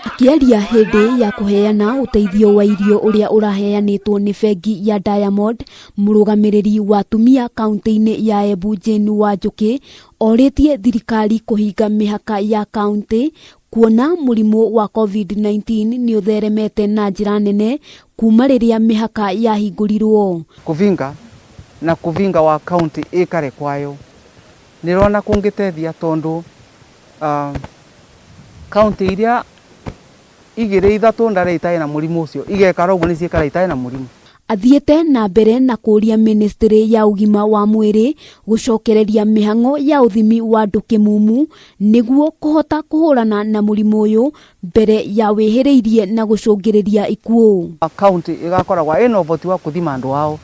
Akĩaria hĩndĩ ya kũheana ũteithio wa irio ũrĩa ũraheanĩtwo nĩ bengi ya Diamond, mũrũgamĩrĩri wa atumia kaunti-inĩ ya Embu Jane Wanjũkĩ orĩtie thirikari kũhinga mĩhaka ya kaunti kuona mũrimũ wa Covid-19 nĩ ũtheremete na njĩra nene kuma rĩrĩa mĩhaka yahingũrirwo. Kũvinga na kũvinga wa kaunti ĩkare kwayo nĩrona kũngĩtethia tondũ Kaũntĩ iria igĩrĩ ithatũ ndarĩa itarĩ na mũrimũ ũcio igekara ũguo nĩ ciĩkara itarĩ na mũrimũ. Athiĩte na mbere na kũũria mĩnĩstĩrĩ ya ũgima wa mwĩrĩ gũcokereria mĩhang'o ya ũthimi wa andũ kĩmumu nĩguo kũhota kũhũrana na mũrimũ ũyũ mbere ya wĩhĩrĩirie na gũcũngĩrĩria ikuũ. Kaũntĩ ĩgakoragwa ĩna ũhoti wa kũthima andũ ao,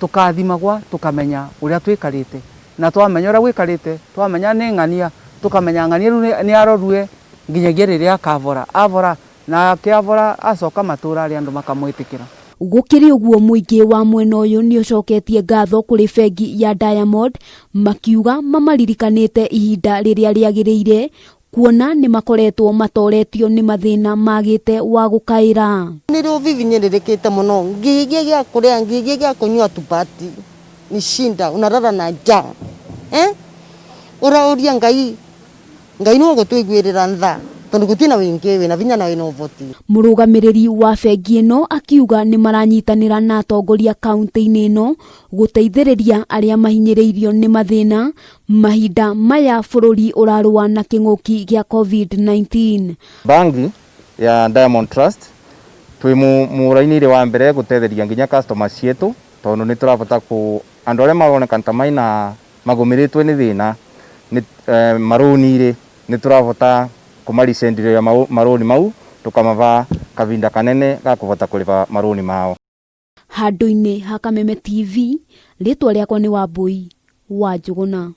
tũkathimagwa tũkamenya ũrĩa twĩkarĩte. Na twamenya ũrĩa gwĩkarĩte, twamenya nĩ ng'ania, tũkamenya ng'ania rĩu nĩ arorue nginyagia rĩrĩa akavora. Avora, nake avora acoka matũra arĩa andũ makamwĩtĩkĩra. Gũkĩrĩ ũguo mũingĩ wa mwena ũyũ nĩ ũcoketie ngatho kũrĩ bengi ya Diamond makiuga mamaririkanĩte ihinda rĩrĩa rĩagĩrĩire kuona nĩ makoretwo matoretio nĩ mathĩna magĩte wa gũkaĩra. Nĩrĩ ũvivinyĩrĩrĩkĩte mũno ngĩgĩa gĩa kũrĩa ngĩgĩa gĩa kũnyua tubati ni shinda unarara na njaa eh? Ũraũria Ngai Ngai nĩwe ũgũtũiguĩrĩra tha tondũ gũtirĩ na wĩngĩ wĩna vinya na wĩna ũvoti. Mũrũgamĩrĩri wa bengi ĩno akiuga nĩ maranyitanĩra na atongoria kaunti-inĩ ĩno gũteithĩrĩria arĩa mahinyĩrĩirio nĩ mathĩna Mahinda maya bũrũri ũrarũa na kĩng'ũki gĩa Covid-19. Bangi ya Diamond Trust twi muraini-ri wa mbere gutetheria nginya customers cietu tondu ni turabota ku andu aria maroneka ta maina magumiritwe ni thina ni maruni-ri ni turabota kumaricendiria maruni mau tukamava kavinda kanene ga kuvota kuriva maruni mao. Handũ-inĩ ha Kameme TV, rĩtwa rĩakwa nĩ Wambũi wa Njũgũna.